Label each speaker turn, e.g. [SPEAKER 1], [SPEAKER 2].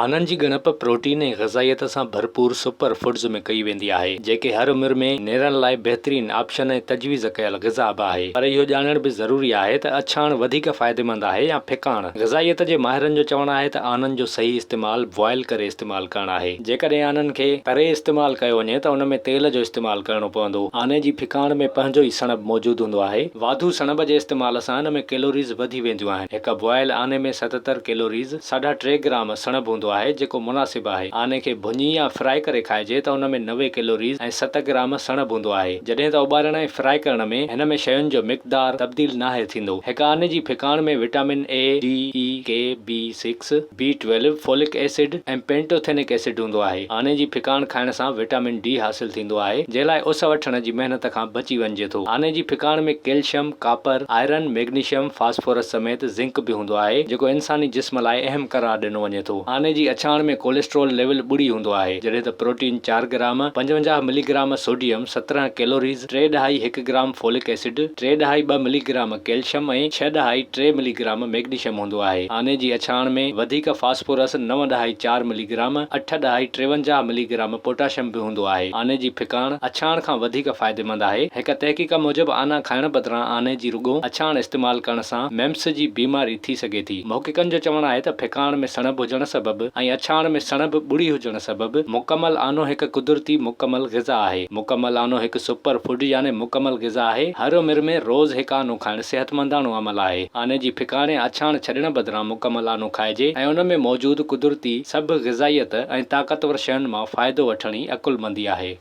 [SPEAKER 1] آنن جي ڳڻپ پروٽين ۽ غذائيت سان ڀرپور سپر فوڊز ۾ ڪئي ويندي آهي، جيڪي هر عمر ۾ نيرن لاء بهترين آپشن ۽ تجويز ڪيل غذا به آهي. پر اهو ڄاڻڻ به ضروري آهي ته اڇاڻ وڌيڪ فائديمند آهي يا ڦڪاڻ. غذائيت جي ماهرن جو چوڻ آهي ته آنن جو صحيح استعمال بوائل ڪري استعمال ڪرڻ آهي. جيڪڏهن آنن کي تري استعمال ڪيو وڃي ته ان ۾ تيل جو استعمال ڪرڻو پوندو. آني جي ڦڪاڻ ۾ پنهنجو ئي سڻڀ موجود هوندو آهي. واڌو سڻڀ جي استعمال سان ان ۾ ڪيلوريز وڌي وينديون آهن. هڪ بوائل آني ۾ 77 ڪيلوريز، ساڍا ٽي گرام سڻڀ هوندو آهي، جيڪو مناسب آهي. آني کي ڀڃي يا فرائي ڪري کائجي ته ان ۾ 90 ڪيلوريز ۽ ست گرام سڻڀ هوندو آهي. جڏهن ته اٻارڻ ۽ فرائي ڪرڻ ۾ هن ۾ شين جو مقدار تبديل ناهي ٿيندو. هڪ آني جي ڦڪاڻ ۾ vitamin A, D, E, K, B six, B twelve, folic acid ۽ pantothenic acid هوندو آهي. آني جي ڦڪاڻ کائڻ سان وٽامن ڊي حاصل ٿيندو آهي، جنهن لاء اس وٺڻ جي محنت کان بچي وڃجي ٿو. آني جي ڦڪاڻ ۾ calcium, copper, iron, magnesium, phosphorus سميت زنڪ به هوندو آهي، جيڪو انساني جسم لاء اهم قرار ڏنو وڃي ٿو. آني جي اڇاڻ ۾ ڪوليسٽرول ليول ٻڙي هوندو آهي، جڏهن ته پروٽين چار گرام، 55 ملي گرام سوڊيم، 17 ڪيلوريز، ٽي ڏهائي هڪ گرام فولڪ ايسڊ، ٽي ڏهائي ٻه ملي گرام ڪيلشم ۽ ڇهه ڏهائي ٽي ملي گرام ميگنيشم هوندو آهي. آني جي اڇاڻ ۾ وڌيڪ فاسفورس نو ڏهائي چار ملي گرام، اٺ ڏهائي 53 ملي گرام پوٽاشم به هوندو آهي. آني جي ڦڪاڻ اڇاڻ کان وڌيڪ فائديمند آهي. هڪ تحقيق موجب آنا کائڻ بدران آني جي رڳو اڇاڻ استعمال ڪرڻ سان ميمس جي بيماري ٿي سگهي ٿي. محققن جو چوڻ آهي ته ڦڪاڻ ۾ سڻڀ هجڻ سبب ۽ اڇاڻ ۾ سڻڀ ٻڙي هجڻ سبب مڪمل آنو هڪ قدرتي مڪمل غذا آهي. مڪمل آنو هڪ سپر فوڊ يعني مڪمل غذا آهي. هر عمر ۾ روز هڪ آنو کائڻ صحتمنداڻو عمل آهي. آني جي ڦڪاڻ يا اڇاڻ ڇڏڻ بدران مڪمل آنو کائجي ۽ ان ۾ موجود قدرتي سڀ غذائيت ۽ طاقتور شين مان فائدو وٺڻ ئي عقلمندي آهي.